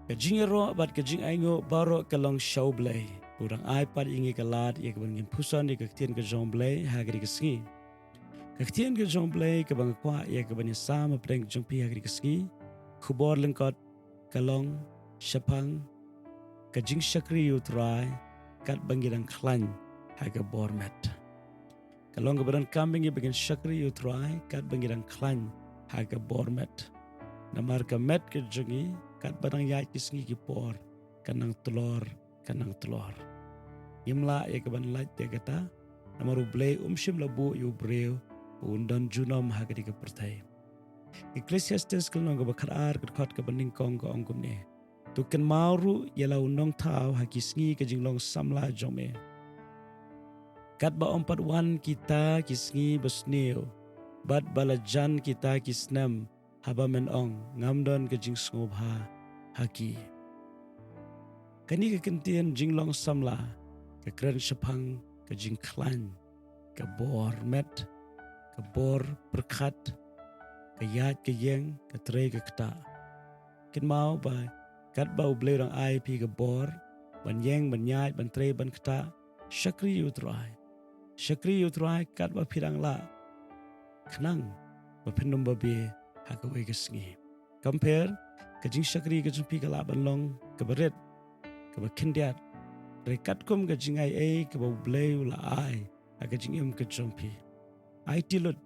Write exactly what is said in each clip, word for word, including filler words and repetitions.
Ka jingïaroh bad ka jingainguh baroh ka long sha U Blei. U dang ai pat ïa ngi ka lad ïa kaban ngin pyrshang ïa ka ktien ka jong U Blei ha kane ka sngi. Ka ktien ka jong U Blei kaba nga kwah ïa kaban ïasam hapdeng jong phi ha kane ka sngi, khubor lyngkot ka long shaphang ka jingshakri ïa U Trai katba ngi dang khlaiñ ha ka bor met. Ka long kaba donkam ïa ngi ba ngin shakri ïa U Trai katba ngi dang khlaiñ ha ka bor met. Namar ka met ka jong ngi katba dang ïaid ki sngi ki por, ka nang tlor, ka nang tlor. Ngim lah ïa kaban lait ïa kata, namar U Blei um shym la buh ïa u briew un don junom ha kane ka pyrthei. Ecclesiastes ka lynnong kaba khatar ka dkhot kaba nyngkong ka ong kumne: To kynmaw ruh ïa la u nongthaw ha ki sngi ka jinglong samla jong me, katba ym pat wan kita ki sngi basniew, bad ba la jan kita ki snem, haba men ong, ngam don ka jingsngewbha ha ki. Kane ka kyntien jinglong samla ka kren shaphang ka jingkhlaiñ, ka bor met, ka bor pyrkhat, ka ïaid ka ïeng, ka trei ka ktah. Kynmaw ba katba U Blei u dang ai phi ka bor ban ïeng, ban ïaid, ban trei, ban ktah, shakri ïa U Trai. Shakri ïa U Trai katba phi dang lah, khnang ba phin ym babe ha kawei ka sngi. Kumba pher, ka jingshakri ka jong phi ka lah ban long kaba rit, kaba khyndiat, hynrei katkum ka jingai ei kaba U Blei u la ai ha ka jingim ka jong phi. Aiti lut,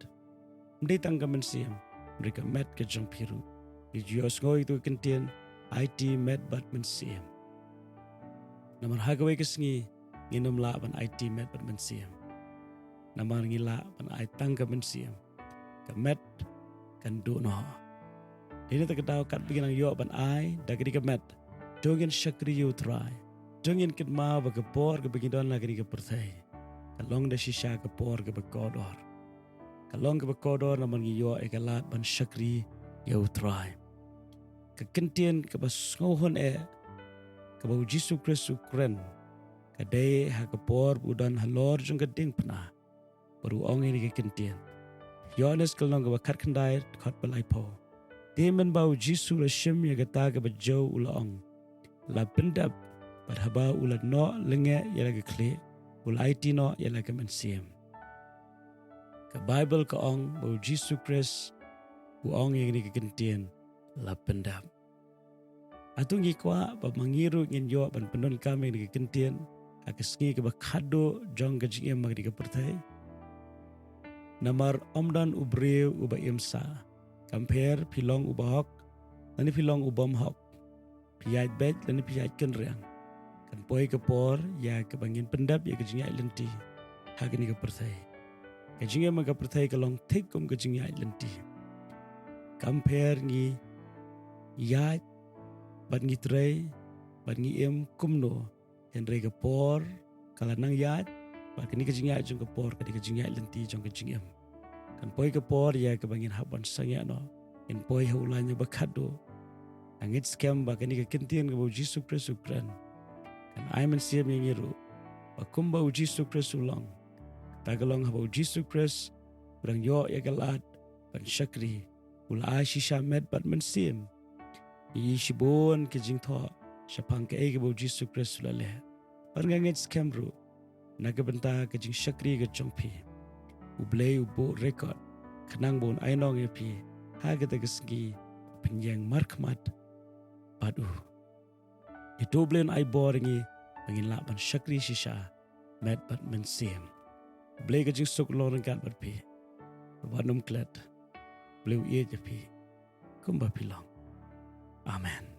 ym dei tang ka mynsiem, hynrei ka met ka jong phi ruh. Ngi ju ïohsngew ïa ka kyntien, aiti, met bad mynsiem. Namar ha kawei ka sngi ngin ym lah ban aiti met bad mynsiem. Namar ngi lah ban ai tang ka mynsiem, ka met kan duh noh. Dei na kata ka daw katba ngi nang ïoh ban ai da kane ka met, to ngin shakri ïa U Trai. To ngin kynmaw ba ka por kaba ngi don ha kane ka pyrthei ka long da shisha ka por kaba kordor. Ka long kaba kordor namar ngi ïoh ïa ka lad ban shakri ïa U Trai. Ka kyntien kaba sngewhun eh kaba U Jisu Khrist u kren ka dei ha ka por ba u don halor jong ka diengphna, bad u ong ïa kane ka kyntien. Ïoannis ka lynnong kaba khatkhyndai, dkhot ba laiphew. Te mynba U Jisu u la shim ïa kata kaba jew u la ong, la pyndep, bad haba u la noh lyngngoh ïa la ka khlieh, u la aiti noh ïa la ka mynsiem. Ka Baibl ka ong ba U Jisu Khrist u ong ïa kane ka kyntien, la pyndep. Hato ngi kwah ba ma ngi ruh ngin ïoh ban pyndonkam ïa kane ka kyntien ha ka sngi kaba khatduh jong ka jingim ha kane ka pyrthei? Namar ym don u briew uba im sah. Kumba pher, phi long uba hok lane phi long u bym hok, phi ïaid beit lane phi ïaid kynriang, kan poi ka por ïa kaba ngin pyndep ïa ka jingïaid lynti ha kane ka pyrthei. Ka jingim ha ka pyrthei ka long thik kum ka jingïaid lynti. Kumba pher, ngi ïaid bad ngi trei bad ngi im kumno, hynrei ka por ka la nang ïaid, bad kane ka jingïaid jong ka por ka dei ka jingïaid lynti jong ka jingim. Kan poi ka por ïa kaba ngin hap ban sangeh noh, ngin poi ha u laiñ uba khatduh. Nga ngeit skhem ba kane ka kyntien kaba U Jisu Khrist u kren kan ai mynsiem ïa ngi ruh ba kumba U Jisu Khrist u long, kata ka long haba U Jisu Khrist u dang ïoh ïa ka lad ban shakri, u la ai shisha met bad mynsiem. Ngi ïohi shibun ki jingthoh shaphang kaei kaba U Jisu Khrist u la leh. Bad nga ngeit skhem ruh, na ka bynta ka jingshakri ka jong phi, U Blei u buh record khnang ba un ainong ïa phi ha kata ka sngi ba phin ïeng markhmat bad u. Ïa to U Blei un ai bor ïa ngi ba ngin lah ban shakri shisha met bad mynsiem. U Blei ka jingsuk long ryngkat bad phi. Wat nym klet. U Blei u ïeit ïa phi kumba phi long. Amen.